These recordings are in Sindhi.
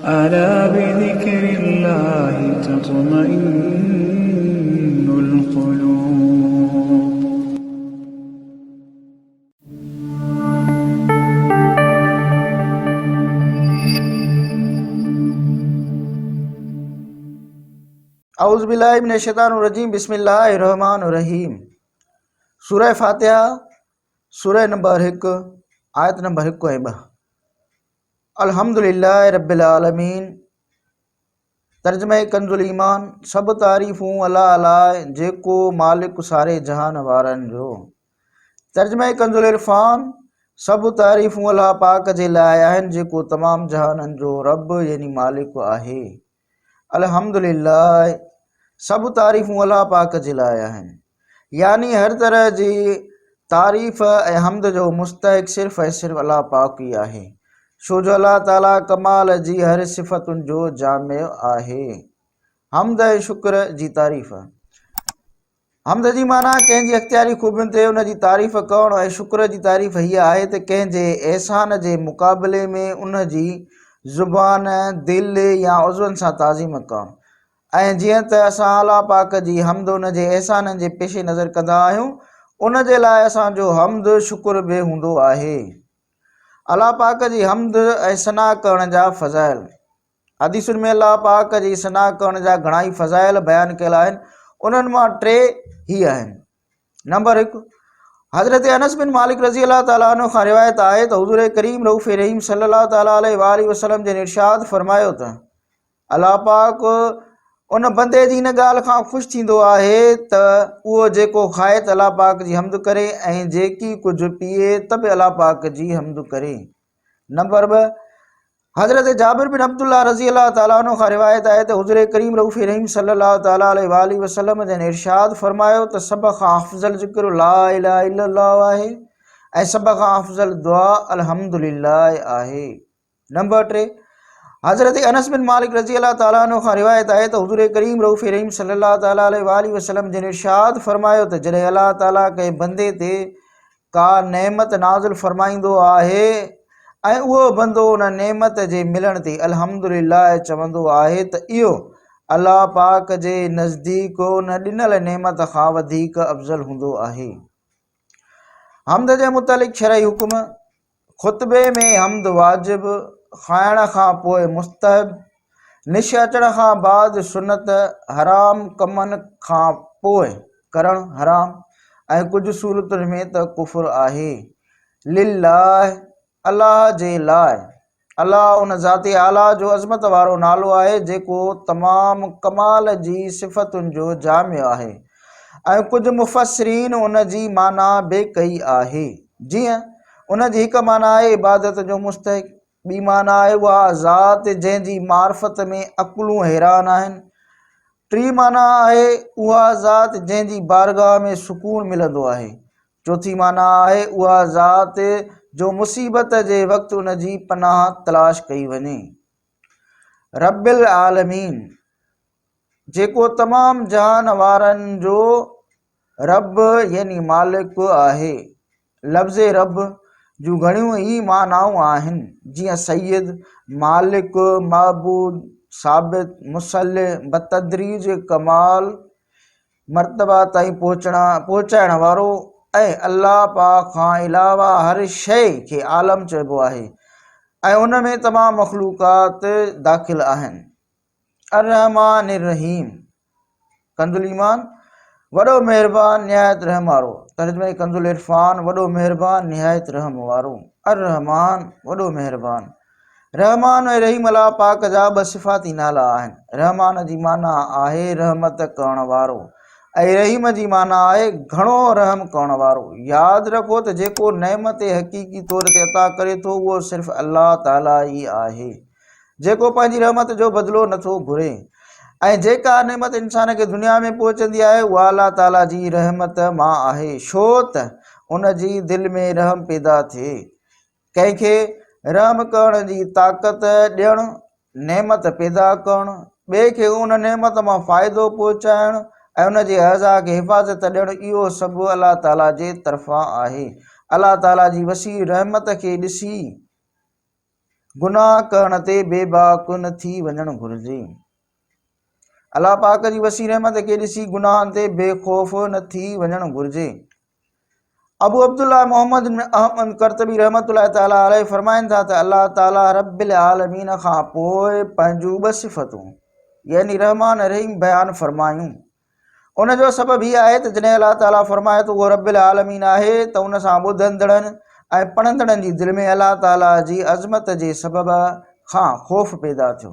ألا بذكر الله تطمئن القلوب. اعوذ بالله من الشيطان الرجيم بسم الله الرحمن الرحيم سوره فاتحه سوره نمبر 1 آيت نمبر 1 ۽ 2 الحمد لله رب العالمين ترجمه ڪنز الايمان سڀ تعريفون الله لاء جيڪو مالڪ ساري جهان وارن جو ترجمه ڪنز العرفان سڀ تعريفون الله پاڪ جي لاء آهن جيڪو تمام جهانن جو رب يعني مالڪ آهي الحمد لله سڀ تعريفون الله پاڪ جي لاء آهن يعني هر طرح جي تعريف ۽ حمد جو مستحق صرف ۽ صرف الله پاڪ ئي آهي، ڇو جو الله تعاليٰ ڪمال جي هر صفتن جو جامع آهي. حمد ۽ شڪر جي تعريف. حمد جي معنيٰ ڪنهن جي اختياري خوبين تي ان جي تعريف ڪرڻ ۽ شڪر جي تعريف هيء آهي ته ڪنهن جي احسان جي مقابلي ۾ ان جي زبان، دل يا عضون سان تعظيم ڪرڻ. ۽ جيئن ته اسان الله پاڪ جي حمد ان جي احسانن جي پيش نظر ڪندا آهيون ان جي لاء اسان جو حمد شڪر به هوندو آهي. الله پاڪ جي حمد ۽ ثنا ڪرڻ جا فضائل. حديثن ۾ الله پاڪ جي ثنا ڪرڻ جا گهڻائي فضائل بيان ڪيل آهن انهن مان ٽي هي آهن. نمبر 1 حضرت انس بن مالڪ رضي الله تعالٰي عنه کان روايت آهي ته حضور ڪريم رؤف رحيم صلي الله تعالٰي عليه واٰله وسلم جن ارشاد فرمايو ته الله پاڪ ان بندي جي ان ڳالهه کان خوش ٿيندو آهي ته اهو جيڪو کائي ته الله پاڪ جي حمد ڪري ۽ جيڪي ڪجهه پيئي ته به الله پاڪ جي حمد ڪري. نمبر 2 حضرت جابر بن عبدالله رضي الله تعالٰي عنه کان روايت آهي ته حضور ڪريم رؤف رحيم صلي الله تعالٰي عليه واٰله وسلم جن ارشاد فرمايو ته سڀ کان افضل ذڪر لا اله الا الله آهي ۽ سڀ کان افضل دعا الحمدلله آهي. نمبر 3، حضرت انس بن مالڪ رضي الله تعالٰي عنه کان روايت آهي ته حضور ڪريم رؤف رحيم صلي الله تعالٰي عليه واٰله وسلم جن ارشاد فرمايو ته جڏهن الله تعالٰي ڪنهن بندي تي ڪا نعمت نازل فرمائيندو آهي ۽ اهو بندو ان نعمت جي ملڻ تي الحمد لله چوندو آهي ته اهو الله پاڪ جي نزديڪ ان ڏنل نعمت کان وڌيڪ افضل هوندو آهي. حمد جي متعلق شرعي حڪم، خطبي ۾ حمد واجب، کائڻ کان پوء مستحب، نش اچڻ کان بعد سنت، حرام ڪمن کان پوء ڪرڻ حرام ۽ ڪجهه صورتن ۾ ته ڪفر آهي. لله، الله جي لاء. الله ان ذات اعليٰ جو عظمت وارو نالو آهي جيڪو تمام ڪمال جي صفتن جو جامع آهي ۽ ڪجهه مفسرين ان جي معنيٰ به ڪئي آهي جيئن ان جي هڪ معنيٰ آهي عبادت جو مستحق ٻي معنيٰ آهي اها ذات جنهن جي معرفت ۾ عقلون حيران آهن ٽي معنيٰ آهي اها ذات جنهن جي بارگاهه ۾ سڪون ملندو آهي چوٿين معنيٰ آهي اها ذات جو مصيبت جي وقت ان جي پناهه تلاش ڪئي وڃي. رب العالمين جيڪو تمام جهان وارن جو رب يعني مالڪ آهي. لفظ رب جون گهڻيون ئي معنائون آهن، جيئن سيد، مالڪ، معبود، ثابت، مصلح، بتدريج ڪمال، مرتبه تائين پهچائڻ وارو ۽ الله پاڪ کان علاوه هر شيء کي عالم چئبو آهي ۽ ان ۾ تمام مخلوقات داخل آهن. الرحمٰن الرحيم ڪنزالايمان وڏو مهربان نهايت رحم وارو ترجمه ڪنزالعرفان وڏو مهربان نهايت رحم وارو الرحمٰن وڏو مهربان رحمان ۽ رحيم الله پاڪ جا ٻه صفاتي نالا آهن. رحمان جي معنيٰ آهي رحمت ڪرڻ وارو ۽ رحيم جي معنيٰ آهي گهڻو رحم ڪرڻ وارو. ياد رکو ته جيڪو نعمت حقيقي طور تي عطا ڪري ٿو اهو صرف الله تعاليٰ ئي آهي جيڪو پنهنجي رحمت جو بدلو نٿو گهري ۽ جيڪا نعمت انسان کي دنيا ۾ پهچندي آهي اها الله تعاليٰ جي رحمت مان آهي ڇو ته ان جي دل ۾ رحم پيدا ٿئي. ڪنهن کي رحم ڪرڻ جي طاقت ڏيڻ، نعمت پيدا ڪرڻ، ٻئي کي ان نعمت مان فائدو پهچائڻ ۽ ان جي اعضاء کي حفاظت ڏيڻ اهو سڀ الله تعاليٰ جي طرفان آهي. الله تعاليٰ جي وسيع رحمت کي ڏسي گناهه ڪرڻ تي بيباڪ نه ٿي وڃڻ گهرجي. الله پاڪ جي وسيع رحمت کي ڏسي گناهن تي بي خوف نه ٿي وڃڻ گهرجي. ابو عبدالله محمد بن احمد قرطبي رحمت الله تعالٰي عليه فرمائن ٿا ته الله تعالٰي رب العالمين کان پوء پنهنجون ٻه صفتون يعني رحمان رحيم بيان فرمايون. ان جو سبب هي آهي ته جڏهن الله تعاليٰ فرمائي ته اهو رب العالمين آهي ته ان سان ٻڌندڙن ۽ پڙهندڙن جي دل ۾ الله تعاليٰ جي عظمت جي سبب کان خوف پيدا ٿيو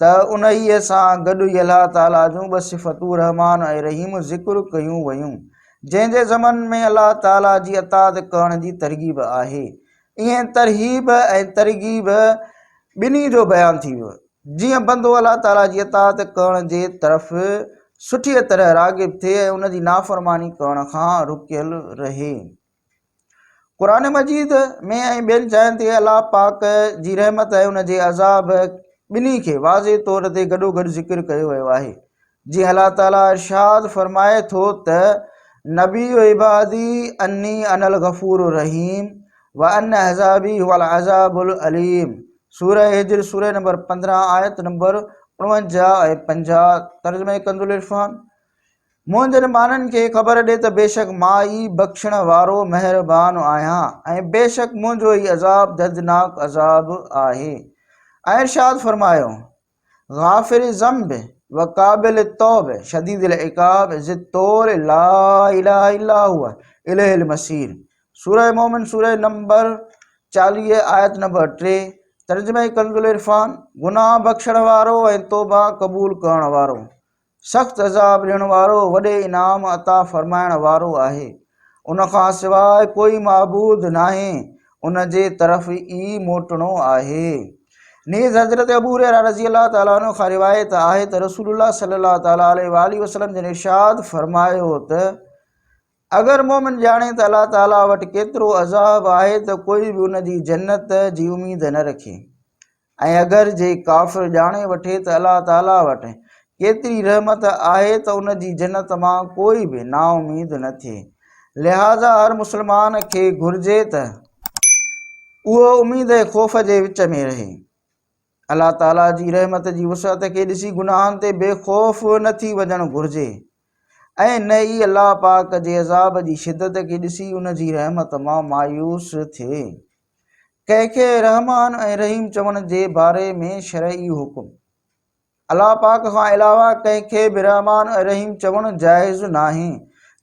ته انهيء سان گڏ ئي الله تعاليٰ جون ٻه صفتون رحمان ۽ رحيم ذڪر ڪيون ويون جنهن جي ضمن ۾ الله تعاليٰ جي اطاعت ڪرڻ جي ترغيب آهي. ائين ترهيب ۽ ترغيب ٻنهي جو بيان ٿي ويو. جيئن بندو الله تعاليٰ جي اطاعت ڪرڻ جي طرف سٺيء طرح راغب ٿئي ۽ ان جي نافرماني ڪرڻ کان رڪيل رهي. قرآن مجيد ۾ ۽ ٻين جاين تي الله پاڪ جي رحمت ۽ ان جي عذاب ٻنهي کي واضح طور تي گڏوگڏ ذڪر ڪيو ويو آهي. جيئن الله تعاليٰ ارشاد فرمائي ٿو ته نبي عبادي اني انا الغفور الرحيم وان عذابي هو العذاب الاليم سوره هجر سوره نمبر 15 آيت نمبر 49 ۽ 50 ترجمه ڪنز العرفان منهنجن ٻانهن کي خبر ڏي ته بيشڪ مان ئي بخشڻ وارو مهربان آهيان ۽ بيشڪ منهنجو ئي عذاب دردناڪ عذاب آهي ۽ ارشاد فرمايو غافر الذنب وقابل التوب شديد العقاب ذي الطول لا اله الا هو اليه المصير سوره مومن سوره نمبر 40 آيت نمبر 3 ترجمه ڪنز العرفان گناهه بخشڻ وارو ۽ توبه قبول ڪرڻ وارو سخت عذاب ڏيڻ وارو وڏي انعام عطا فرمائڻ وارو آهي ان کان سواء ڪوئي معبود ناهي ان جي طرف ئي موٽڻو آهي نيز حضرت ابو هريره رضي الله تعالٰي عنه کان روايت آهي ته رسول الله صلي الله تعالٰي عليه واٰله وسلم جن ارشاد فرمايو ته اگر مومن ڄاڻي ته الله تعالٰي وٽ ڪيترو عذاب آهي ته ڪوئي به ان جي جنت جي اميد نه رکي ۽ اگر جي ڪافر ڄاڻي وٺي ته الله تعالٰي وٽ ڪيتري رحمت آهي ته ان جي جنت مان ڪوئي به نااميد نه ٿئي لهٰذا هر مسلمان کي گهرجي ته اهو اميد ۽ خوف جي وچ ۾ رهي. الله تعاليٰ جي رحمت جي وسعت کي ڏسي گناهن تي بي خوف نه ٿي وڃڻ گهرجي ۽ نه ئي الله پاڪ جي عذاب جي شدت کي ڏسي ان جي رحمت مان مايوس ٿئي. ڪنهن کي رحمان ۽ رحيم چوڻ جي باري ۾ شرعي حڪم. الله پاڪ کان علاوه ڪنهن کي به رحمان ۽ رحيم چوڻ جائز ناهي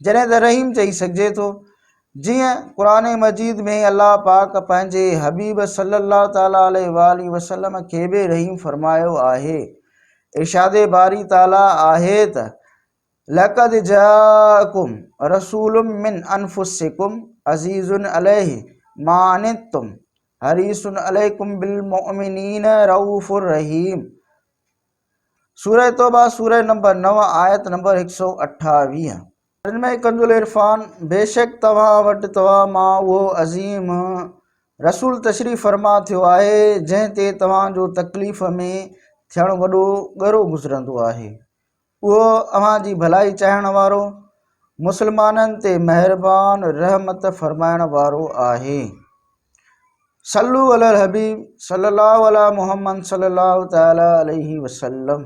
جڏهن ته رحيم چئي سگهجي ٿو جيئن قرآن مجيد ۾ الله پاڪ پنهنجي حبيب صلي الله تعالٰي عليه واٰله وسلم کي به رحيم فرمايو آهي ارشاد باري تعالٰي آهي ته لقد جاءکم رسول من انفسکم عزيز عليه ما عنتم حريص عليڪم بالمؤمنين رؤوف الرحيم سورة توبه سورة نمبر 9 آيت نمبر 128. ترجمه ڪنز العرفان، بيشڪ توهان وٽ توهان مان اهو عظيم رسول تشريف فرما ٿيو آهي جنهن تي توهان جو تڪليف ۾ ٿيڻ وڏو ڳرو گذرندو آهي. اهو اوهان جي ڀلائي چاهڻ وارو، مسلمانن تي مهربان، رحمت فرمائڻ وارو آهي. صلو علی الحبيب صلي الله علی محمد صلي الله تعالي عليه وسلم.